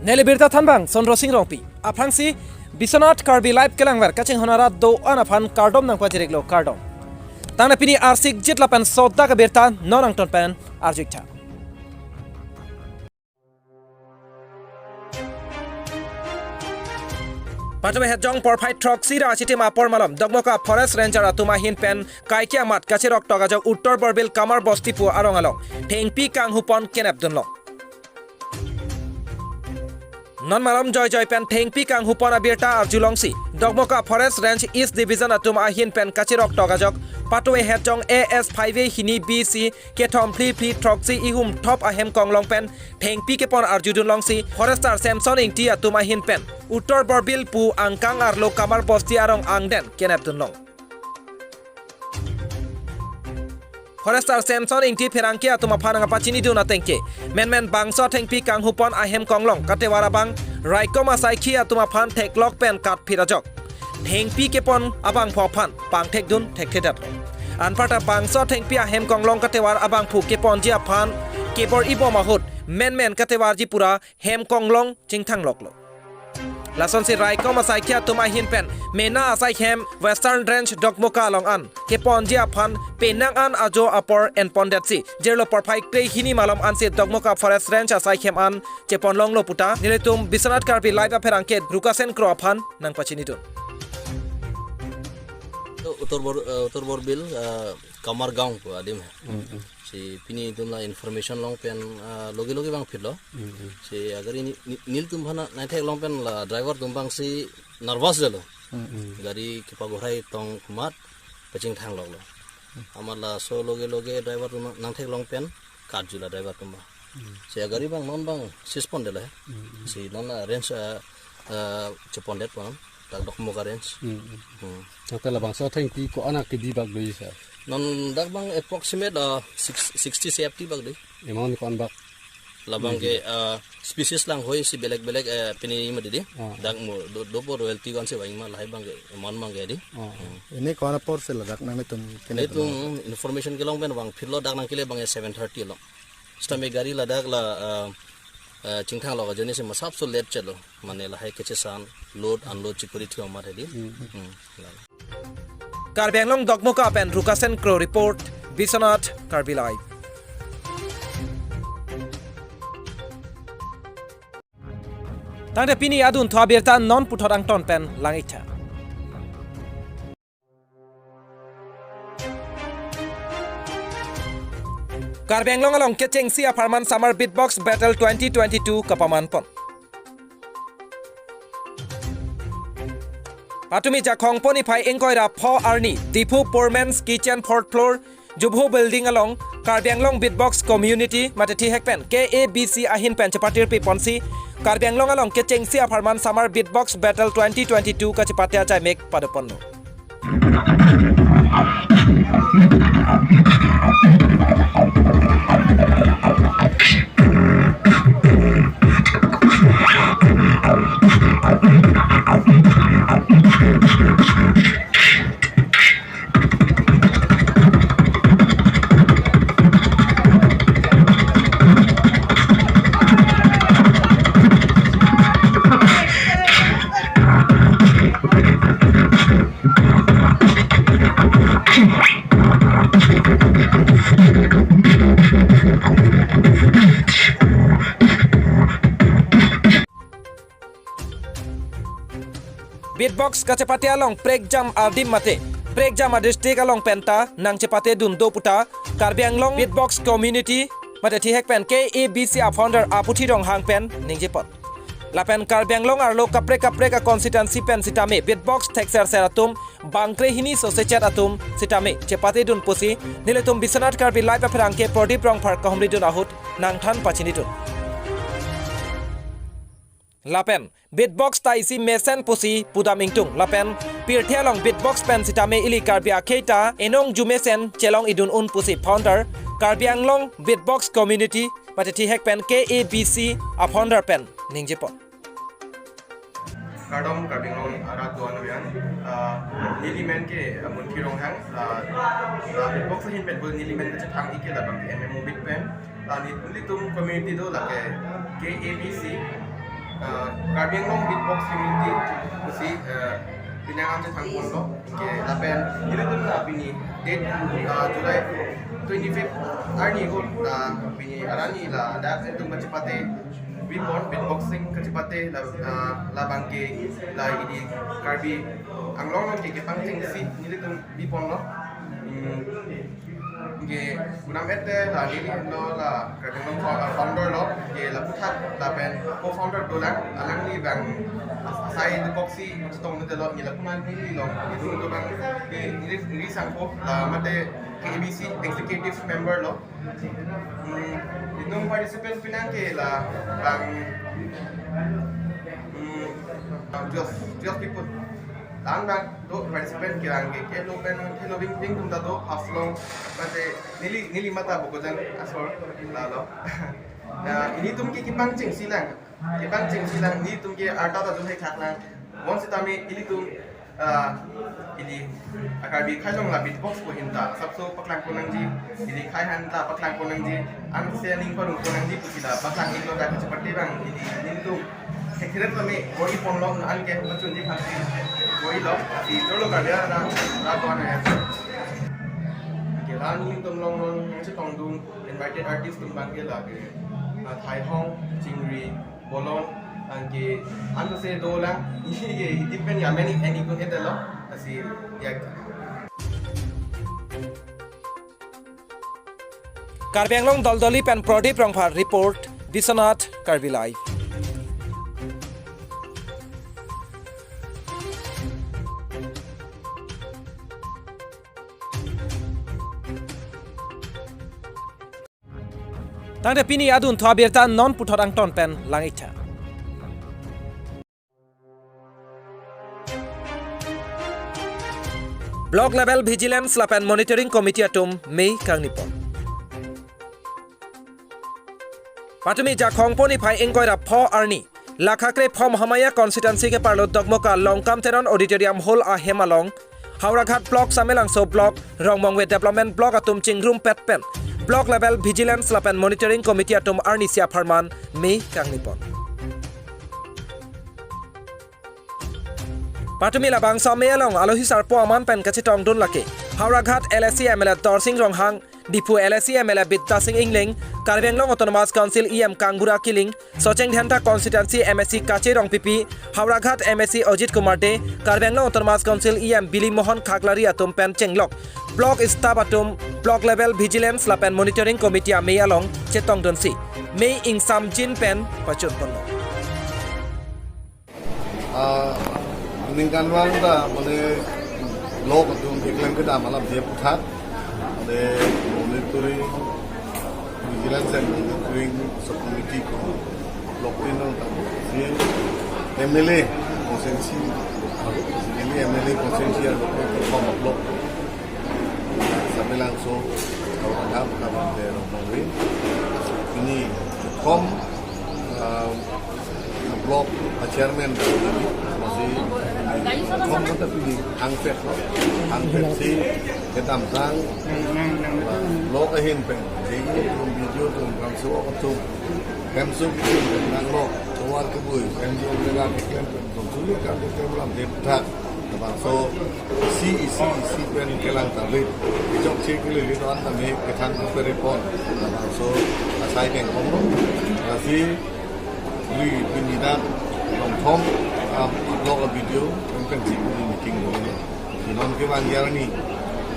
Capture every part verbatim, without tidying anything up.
Neli birta thanbang Sondro Sing Rongpi. Aphrangsi Biswanath Karbi Live kelangver kachinghon arat do-an aphan kardom nangpajir-iklo, kardom. Tangte pini arsik jit lapen sodak abirta non angton pen arju-iktha. Patuve hetjong porphai throksi ra achitim apor malom Dokmoka Forest Ranger atum ahin pen kaike amat kacherok tok ajok Uttor Borbil Kamar Bosti pu arong along thengpi kanghupon kenep dunlong. Non malom joijoi pen thengpi kanghupon abirta arjulongsi Dokmoka Forest Range East Division atum ahin pen kacherok tok ajok patuve hetjong A S five A hini B C kethom phli phli throksi ihum thop ahem konglong pen thengpi kepon arjudunlongsi Forester Samson Ingti atum ahin pen Uttor Borbil pu angkang arlo Kamar Bosti arong angden kenep dunlong. Forester Samson Ingti pherangke atum aphan nangpachinidun atengke, menmen bangso thengpi kanghupon ahem konglong katevar abang raikom asaikhi atum aphan theklok pen katphit ajok thengpi kepon abangphu aphan pangthekdun thekthedetlo. Anparta bangso thengpi ahem konglong katevar abangphu keponji aphan kebor-ibom ahut menmen katevarji pura hem konglong chingthangloklo. Lasonsi raikom asaikhi atum ahin pen mena asaihem Western Range Dokmoka along an keponji aphan penang an ajo apor enpondetsi jirlo porphai krehini malom ansi Dokmoka Forest Range asaihem an cheponlonglo puta nelitum Biswanath Karbi Live apherangke Rukasen Kro aphan nangpachinidun. To Uttor Bor, eh, Uttor Borbil, eh, Kamar Gaon pu adim he. Si pini itum la information long pen, ah, loge loge bang phitlo. Si agari ni, ni, nelitum aphan nangtheklong pen la driver atum bangsi nervous detlo. Gari kepagorai tong kumat pachingthangloklo. Amat laso loge loge driver atum nangtheklong pen katju la driver atum bang. Si agari bang non bang seize pondetlo he. Si non la range, ah, ah, chepondet pon. Dak Dokmoka Range. Hmm. Tangte labangso thengpi ko-an akidi bak do sir? Non dak bang approximate, ah, six, sixty, seventy bak do. Amount ko-an bak? Labang ke, ah, species langhoi si belek belek, eh, pini ma didi. Ah. Dak mo do, dopo royalty ko-ansi vangma lahai bang ke amount bang ke di. Ah. Ini ko-an apor si ladak nanglitum kene itum information kelong pen bang phitlo dak nangkele bang seven thirty lo. Sitame gari ladak la, ah, ah, chingthanglok ajoine si masapso late chelo. Mane lahai kechesan, load, unload chikuri thio mat hedi. Hmm, la. Karbi Anglong Dokmoka pen Rukasen Kro report, Biswanath Karbi Live. Tangte pini adunthu abirta non puthot angton pen lang-iktha. Karbi Anglong along kechengsi apharman Summer Beatbox Battle twenty twenty-two kapamanpon. Patumi Jakhong pon niphai ingkoi ra pho arni Diphu Poor Man's Kitchen fourth floor Jubho Building along Karbi Anglong Beatbox Community mate thihek pen K A B C ahin pen chepatirpi ponsi Karbi Anglong along kechengsi apharman Summer Beatbox Battle twenty twenty-two kachepate achaimek padoponlo. Beatbox kachepate along prekjam adim mate prekjam a-district along penta nangchepatedun do puta Karbi Anglong Beatbox Community mate thihek pen K A B C a-founder Aputhi Ronghang pen ningjepon. Lapen Karbi Anglong arlo kaprek kaprek a-constituency pen sitame beatbox thekserser atum bang krehini sosechet atum sitame chepatedun pusi nelitum Biswanath Karbi Live apherangke Pradip Rongphar kahumridun ahut nangthan pachinidun. Lapen beatbox ta isi mesen pusi pudam ingtung lapen pirthe along beatbox pen sitame ili Karbi akhei ta enong jumesen chelong idun un pusi founder Karbi Anglong Beatbox Community mate thihek pen K A B C a-founder pen ningjepon. Kardom Karbi Anglong arat do-an avian. Ah, neli men ke, ah, Munthi Ronghang. Ah, ah, beatbox ahin pen bul neli men kachethang ik ke labang ke M M O beat pen. Ah, neli, nelitum community do lake K A B C. Uh, Karbi Anglong Beatbox Community pusi, uh, pini angam chethang ponlo. Ke lapen ilitum la pini date, uh, July twenty-fifth arni ahut, uh, pini arni la dance atum kachepate, beatbox, beatboxing kachepate la, uh, labang ke la ili Karbi Anglong along ke kepangchengsi nelitum bi ponlo. Hmm. Ke kunam ete la neli henlo la Karbi Anglong fou-, founder lo, ke la puthak lapen co-founder dolang, alangli bang asai dukoksi chetongdetlo, neli la kunam neli lo, neli tu bang ke neli, neli sangpo la mate K A B C executive member lo. Hmm, itum participant pinang ke la bang, hmm, bang twelve, twelve people. Lang bang do participant ke lang ke, ke lo pen, ke lo bing bing tum ta do Haflong, mate neli, neli mata Bokajan asor lalo. Na ilitum ke kepangchengsi lang, kepangchengsi lang, nelitum ke arta ta do hai khak lang. Bonsitame ilitum, ah, ili a Karbi akhai along la beatbox pu ahin ta asapso paklang pon nangji, ili akhai aphan ta paklang pon nangji, ansi aning parong pon nangji pusi la paklang iklo ta kachepate bang ili nelitum. Hekhiret lame bor-i ponlo, an ke pachunji aphansi bor-ilo, si cholo Karbi Anglong ra to an ya. Ke la nelitum along along chetongdun invited artist atum bang ke la ke, ah, Thaihong, Chingri, Bolon, anke anse dolang, ye, ye, depend ya many, any kun etelo, asi ya. Karbi Anglong Doldoli pen Pradip Rongphar report, Biswanath Karbi Live. Tangte pini adunthu abirta non puthot angton pen lang-iktha. Block Level Vigilance lapen Monitoring Committee atum mei kangni pon. Patumi Jakhong po niphai ingkoi ra pho arni, lakha kre pho Mahamaya constituency keparlo Dokmoka Longkam Teron Auditorium Hall ahem along, Howraghat Block, Samelangso Block, Rongmongve Development Block atum chingrumpet pen Block Level Vigilance lapen Monitoring Committee atum arnisi apharman mei kangni pon. Patumi labangso amei along alohi sarpo aman pen kachetongdun lake Howraghat L A C M L A Dorsing Ronghang, Diphu L A C M L A Bidya Sing Engleng, Karbi Anglong Autonomous Council E M Kangbura Killing, Socheng Dhenta Constituency M A C Kache Rongpipi, Howraghat M A C Ajit Kumar Dey, Karbi Anglong Autonomous Council E M Bili Mohan Khaklari atum pen chenglok Block staff atum Block Level Vigilance lapen Monitoring Committee amei along chetongdunsi mei ingsamjin pen pachun ponlo. Ah, ningkan vang ta mane block atum keklem kedam alam dia puthak, mane monitoring, vigilance and monitoring subcommittee ko block tin nang ta si M L A constituency, M L A, M L A constituency a block ko form block. Samelangso, Howraghat, Kabang te Rongmongve. Ini kom, ah, block chairman masih kom kata pilih angpet lo, angpet si kedam sang block ahin pen. Jadi tum video tum bangso atum hemso tum nang lo, keluar kebui hemso mereka keklem tum sulit kan keklem lam depthak. Labangso isi isi isi pen kelang tanglit. Kejok si kelilit an tame kethan peripon. Labangso asai keng kong lo. Lasi lui pinidak longthom, ah, block a video pen si pini meeting lo. Di non kevang arni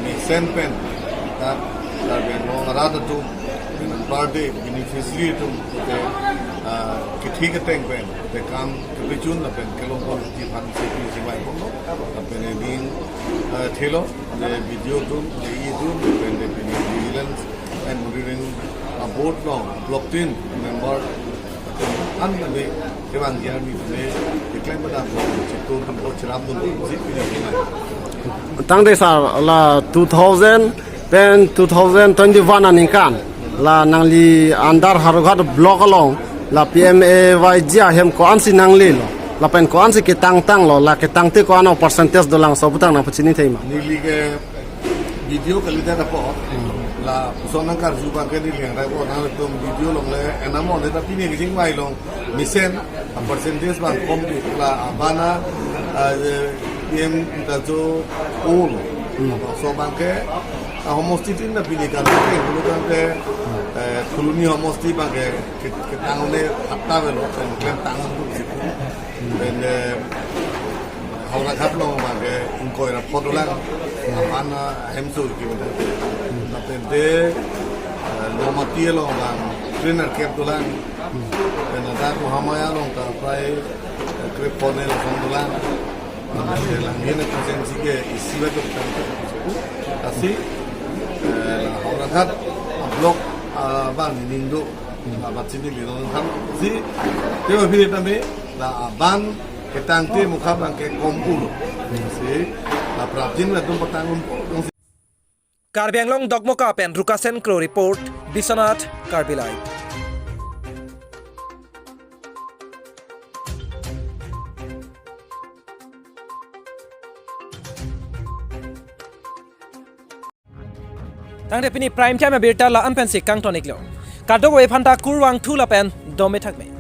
mesen pen ta Karbi Anglong arat atum, pen birthday beneficiary atum, te, ah, kethi keteng pen te kam kepechun lapen kelong pon ji aphan si pini si mai pon lo. Lapen ening, ah, thelo, te B D O atum, te E atum, lapen te pini vigilance and monitoring, ah, board along block tin member atum an kami kevang arni kami keklem pada block chitur atum block chiram atum si pini si mai. Tangte sir, la two thousand pen two thousand twenty-one aningkan, la nangli under Howraghat block along la P M A Y G ahem ko-ansi nanglelo, lapen ko-ansi ketangtanglo, la ketangte ko-an o percentage dolang, so putang nangpachini thei ma? Neli ke video kalidet apot, la puson nangkarju abang ke neli hang rai apot nangtum video along le enamon ta pini kejing mai along mesen Percentage abang kompi la abana, ah, je P M ta jo ol. Hmm. So abangke, ah, homosti tin na pini kan ke bulu kan ke, eh, Phuloni homosti abangke ke, ketang ne hatta avelo, pen klem tang tu sipu. Pen, eh, Howraghat along abangke ingkoi ra pho dolang. Abana hemso ki benda. Lapen te, eh, Nomati along abang trainer kep dolang. Pen ladak Mahamaya along ta prai, eh, krepho ne lason dolang. Lapen te Langhin constituency ke isi ba tuk tang. Lasi, eh, la Howraghat block, ah, abang ning do. Abat sini di non ham si. Te ba phiri tame la aban ketang te mukha abangke kom pulo. Si la prapjin latum patang um. Karbi Anglong Dokmoka pen Rukasen Kro report, Biswanath Karbi Live. Tangte pini Prime Time abirta la-an pensi kangton iklo. Kadokave aphanta kurvangthu lapen dome thakme.